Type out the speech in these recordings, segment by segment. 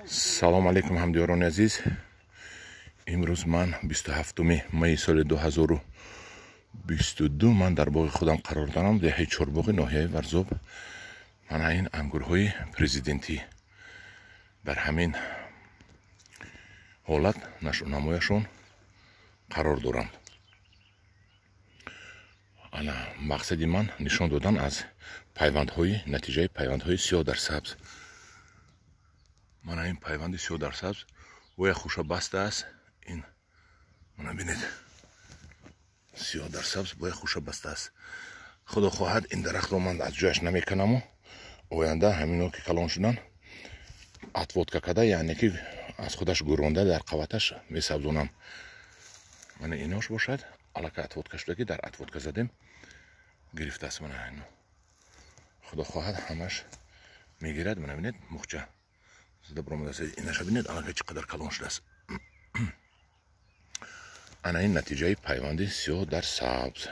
Салом алейкум, ҳамдиёрони азиз. Имрӯз ман 27 майи соли 2022 ман дар боғи худам қарор дорам, деҳаи Чорбоғи ноҳияи Варзоб. Мана ин ангурҳои президентӣ дар ҳамин ҳолат нашъунамояшон қарор доранд. Ана мақсади ман нишон додан аз пайвандҳои натиҷаи пайвандҳои сиёҳ дар сабз. Мана ин пайванди сиёҳ дар сабз боя хуша баста аст. Ин мана бинед, сиёҳ дар сабз боя хуша баста аст. Худо хоҳад, ин дарахтро ман аз ҷояш намеканаму оянда ҳамино ки калон шудан отводка када, яъне ки аз худаш гуронда дар қаваташ месабзонам. Мана инош бошад аллакай отводка шуда, ки дар отводка задем гирифтааст. Мана ино худо хоҳад ҳамаш мегирад. Мана бинед, мухча зада баромадааст. Инаша бинед, аллакай чӣ қадар калон шудааст. Ана ин натиҷаи пайванди сиёҳ дар сабз.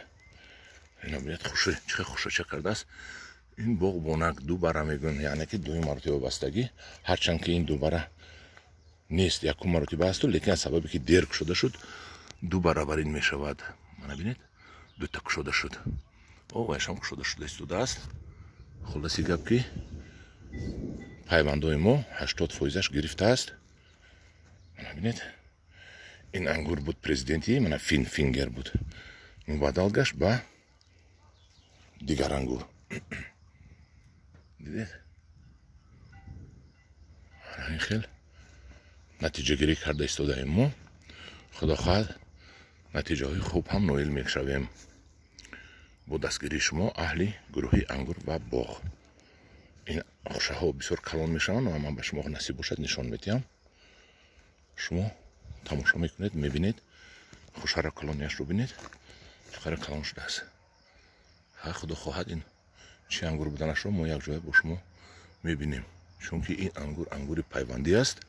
Ина бинед, хуши чӣ хел хушача кардааст. Ин боғ бонак ду бара мегӯянд, яъне ки дуюм маротиба бастагӣ, ҳарчанд ки ин ду бара нест, якум маротиба асту, лекин аз сабабе ки дер кушода шуд, ду барабар ин мешавад. Мана бинед, дута кушода шуд. О, вайшам кушода шуда истодааст. Хулоси гап ки пайвандҳои мо 80%-аш гирифтааст. Мана бинед, ин ангур буд президентӣ, мана фин фингер буд, мубаддал гашт ба дигар ангур. Дидед, ин хел натиҷагирӣ карда истодаем мо. Худо хоҳад, натиҷаҳои хуб ҳам ноил мешавем бо дастгирии шумо, аҳли гурӯҳи ангур ва боғ. Ин хушаҳо бисёр калон мешаванд ва ман ба шумо насиб бошад нишон медиҳам. Шумо тамошо мекунед, мебинед хушаро, калонияшро бинед, чӣ қадар калон шудааст. Ха, худо хоҳад, ин чӣ ангур буданашро мо якҷоя бо шумо мебинем, чунки ин ангур ангури пайвандӣ аст.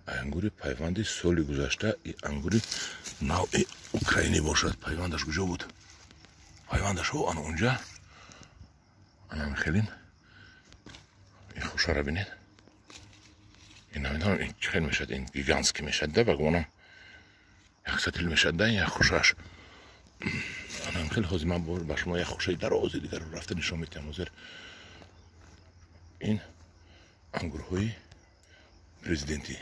Ангури пайванди соли гузашта, ин ангури навъи украинӣ бошад. Пайвандаш куҷо буд? Пайвандаш о ана унҷа. Ана хелин ин хушаро бинед. Ин намедонам ин чӣ хел мешавад, ин гигантский мешавад да, ба гумонам як сатил мешавад да як хушааш. Ана хел ҳозир ман ба шумо як хушаи дарози дигарро рафта нишон медиҳам. Ҳозир ин ангурҳои президентӣ.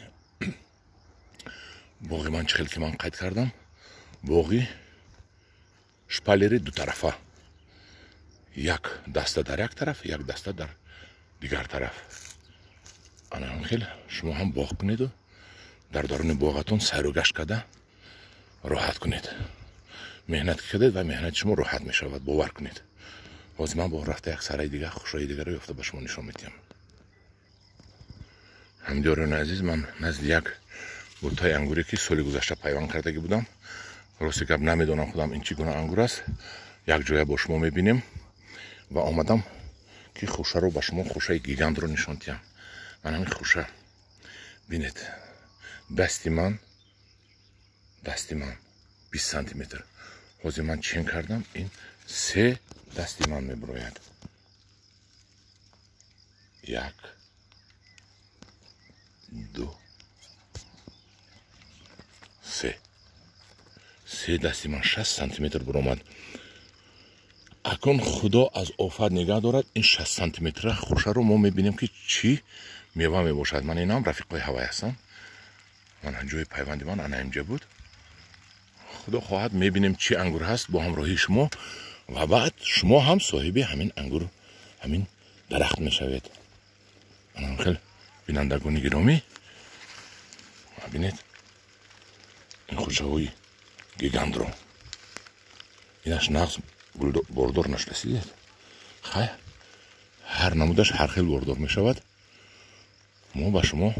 Боғи ман чӣ хел ки ман қайд кардам, боғи шпалери дутарафа, як даста дар як тараф, як даста дар дигар тараф. Ана ҳам хел шумо ҳам боғ кунеду дар даруни боғатон сайру гашт карда роҳат кунед. Меҳнат кардед ва меҳнати шумо роҳат мешавад, бовар кунед. Ҳозир ман бо рафта як сараи дигар, хушои дигарро ёфта ба шумо нишон медиҳам. Ҳамдиёрони азиз, ман назди як бутаи ангуре ки соли гузашта пайванд кардагӣ будам, рости гап намедонам худам ин чӣ гуна ангур аст, якҷоя бо шумо мебинем ва омадам ки хушаро ба шумо, хушаи гигантро нишон диҳам. Ман ҳамин хуша бинед, дасти ман, дасти ман 20 сантиметр. Ҳозир ман чен кардам, ин се дасти ман мебурояд. Як, ду, се. Се дасти ман 6 сантиметр буромад. Акун худо аз офат нигаҳ дорад, ин 6 сантиметра хушаро мо мебинем ки чӣ мева мебошад. Ман инам рафиқои ҳавай ҳастам. Мана ҷои пайванди ман ана инҷа буд. Худо хоҳад, мебинем чӣ ангур ҳаст бо ҳамроҳии шумо ва баъд шумо ҳам соҳиби ҳамин ангур, ҳамин дарахт мешавед. Анам хел бинандагони гиромӣ, бинед ин хушаҳои гигантро. Инаш нағз бордор нашудааст, дидед? Хай, ҳар намудаш ҳар хел бордор мешавад. Мо ба шумо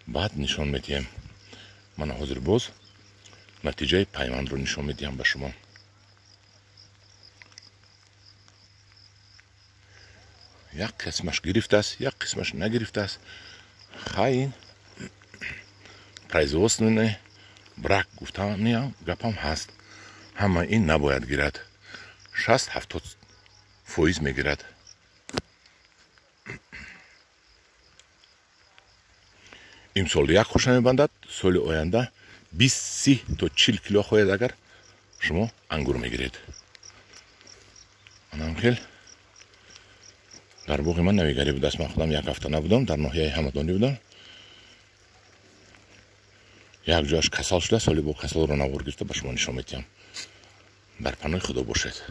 баъд нишон медиҳем. Мана ҳозир боз натиҷаи пайвандро нишон медиҳам ба шумо. Як қисмаш гирифтааст, як қисмаш нагирифтааст. Хай, ин производственный брак гуфтаниам гапам ҳаст. Ҳама ин набояд гирад, 60-70% мегирад. Имсол як хӯша мебандад, соли оянда 20, 30 то 40 кило хоҳед, агар шумо ангур мегиред. Анам хел дар боғи ман навигарӣ будааст. Ман худам як ҳафта набудам, дар ноҳияи Ҳамадонӣ будам. Як ҷояш касал шуда, соли бо касалро навор гирифта ба шумо нишон медиҳам. Дар паноҳи Худо бошед.